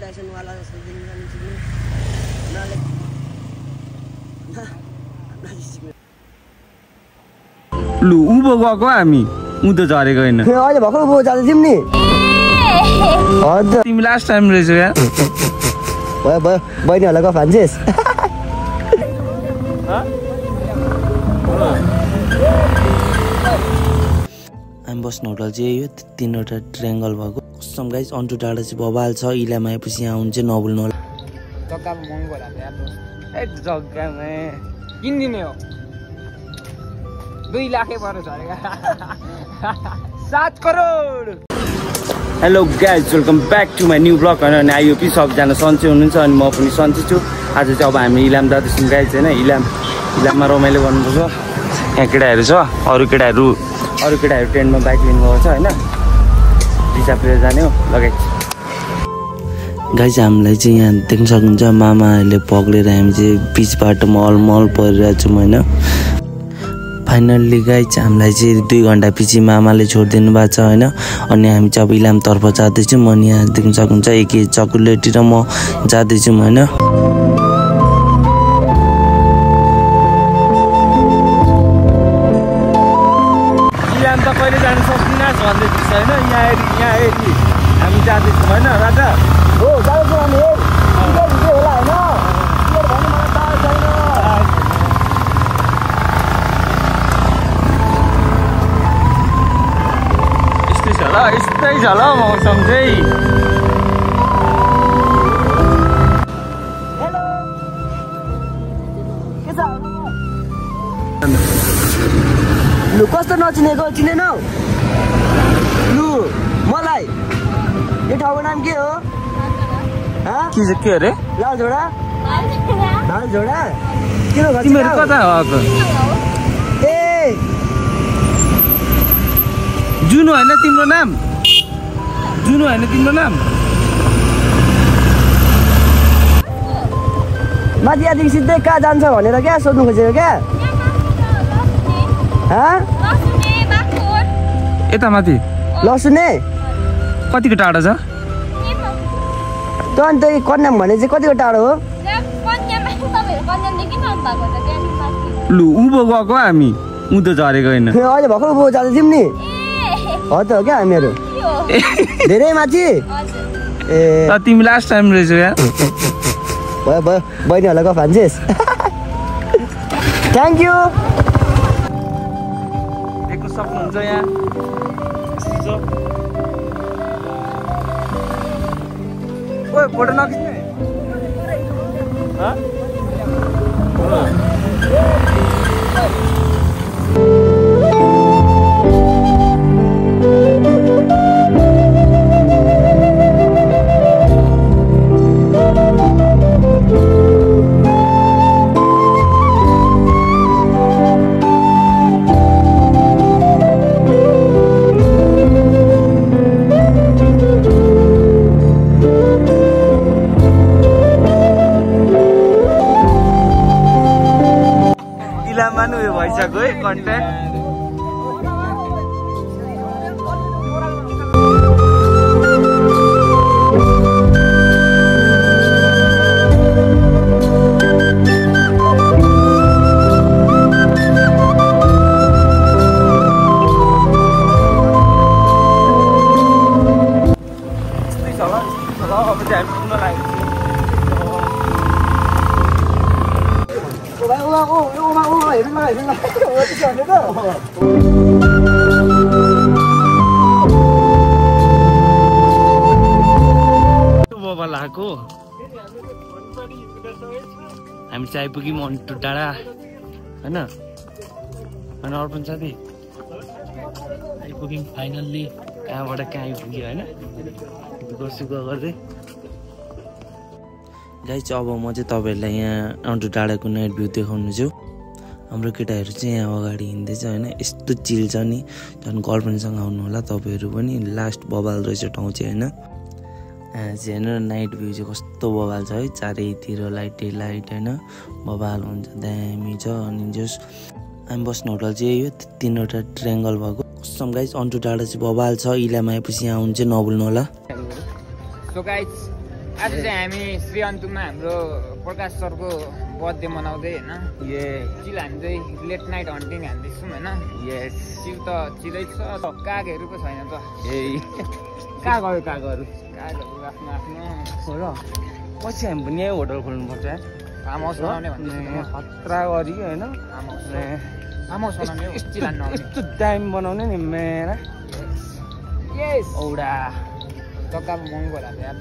Dyson वाला जस्तो देखिन्छ लु उँभो गएको हामी उँधो झरेको होइन अहिले भर्खर उँभो जाँदैछौँ नि तिमी लास्ट टाइम रहेछ क्या भयो भयो बहिनीहरूलाई गफ हान्छेस् हामी बस्ने होटल चाहिँ यो 3वटा ट्रायङ्गल भएको कसम गाइस अन्टु डाँडा चाहिँ बबाल छ इलाम आएपछि यहाँ आउनु चाहिँ नबुल्नु होला जग्गामा महँगो होला यार जग्गामा किनिदिने हो 2 लाखै पर्यो झरेका 7 crore hello guys welcome back to my new vlog होइन अनि आइयो कि सबजना सन्चै हुनुहुन्छ अनि म पनि सन्चै छु आज चाहिँ अब हामी इलाम जाँदैछौँ गाइज होइन इलाममा रमाइलो गर्नुपर्छ यहाँ केटाहरू छ अरू केटाहरू टेन्टमा बाइक लिनुभएको छ होइन रिजर्भ लिएर जाने हो लगाइ गाइस हामीलाई चाहिँ यहाँ देख्न सक्नुहुन्छ मामाहरूले पक्रेर हामी चाहिँ बिच बाटोमा अलमल परिरहेको छौँ होइन फाइनल्ली गाइस हामीलाई चाहिँ 2 घन्टा पछि मामाले छोडिदिनु भएको छ होइन अनि हामी चाहिँ अब इलामतर्फ जाँदैछौँ अनि यहाँ देख्न सक्नुहुन्छ एक चकुलेटी र म जाँदैछौँ होइन इलाम त कहिले जानु सक्दिनँ भन्दै थिएछ होइन यहाँ हेरी हामी जाँदैछौँ होइन राजा हो जाँदैछौँ हामी होला होइन यस्तै छ ल मौसम चाहिँ लु कस्तो नचिनेको चिनेनौ लु मलाई यो ठाउँको नाम के हो के अरे लालझोडा तिमीहरू कता हो ए जुनु होइन तिम्रो नाम माथि यहाँदेखि सिधै कहाँ जान्छ भनेर क्या सोध्नु खोजेको क्या यता माथि लसुने कतिको टाढो छ त अन्त कन्याम भने चाहिँ कतिको टाढो हो लु उँभो गएको हामी उँधो झरेको होइन अहिले भर्खर उँभो जाँदैछौँ नि हो त हो क्या हामीहरू धेरै माथि ए तिमी लास्ट टाइम रहेछ क्या भयो भयो बहिनीहरूलाई गफ हान्छेस् थ्याङ्क यू देख्नु सक्नुहुन्छ यहाँ ओए फोटो नखिच्ने इलाममा उयो भइसक्यो है कन्ट्याक्ट लाको हामी चाहिँ आइपुग्यौँ अन्टु डाँडा होइन अनि अर्पण साथी आइपुग्यौँ फाइनल्ली कहाँबाट कहाँ आइपुग्यो होइन सुख गर्दै गाइस अब म चाहिँ तपाईँहरूलाई यहाँ अन्टु डाँडाको नाइट भ्यू देखाउनु छु हाम्रो केटाहरू चाहिँ यहाँ अगाडि हिँड्दैछ होइन यस्तो चिल छ नि झन् गर्लफ्रेन्डसँग आउनु होला तपाईँहरू पनि लास्ट बबाल रहेछ ठाउँ चाहिँ होइन चाहिँ हेर्नु नाइट भ्यू चाहिँ कस्तो बबाल छ है चारैतिर लाइट होइन बबाल हुन्छ दामी छ अनि जस हामी बस्ने होटल चाहिँ यो 3वटा ट्रायङ्गल भएको कसम गाइस अन्टु डाँडा चाहिँ बबाल छ इलाम आएपछि यहाँ आउनु चाहिँ नभुल्नु होला सो गाइस आज चाहिँ हामी श्री अन्तुमा हाम्रो प्रकाश सरको बर्थडे मनाउँदै होइन चिल हामी चाहिँ लेट नाइट हन्टिङ हान्दैछौँ होइन चिल त चिलै छ कागहरू पो छैन त कागहरू कागहरू आफ्नो आफ्नो हो र पछि हामी पनि यहीँ होटल खोल्नुपर्छ फार्म हाउस बनाउने भन्ने खतरा गरी होइन फार्म हाउस बनाउने यस्तो दामी बनाउने नि मेरा औडा जग्गा महँगो होला यार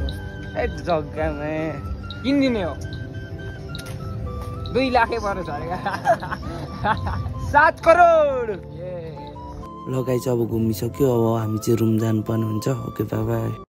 जग्गामा किनिदिने हो 2 लाखै पर्छ अरे 7 करोड ल गाइस अब घुमिसक्यो अब हामी चाहिँ रुम जानुपर्ने हुन्छ ओके बाई बाई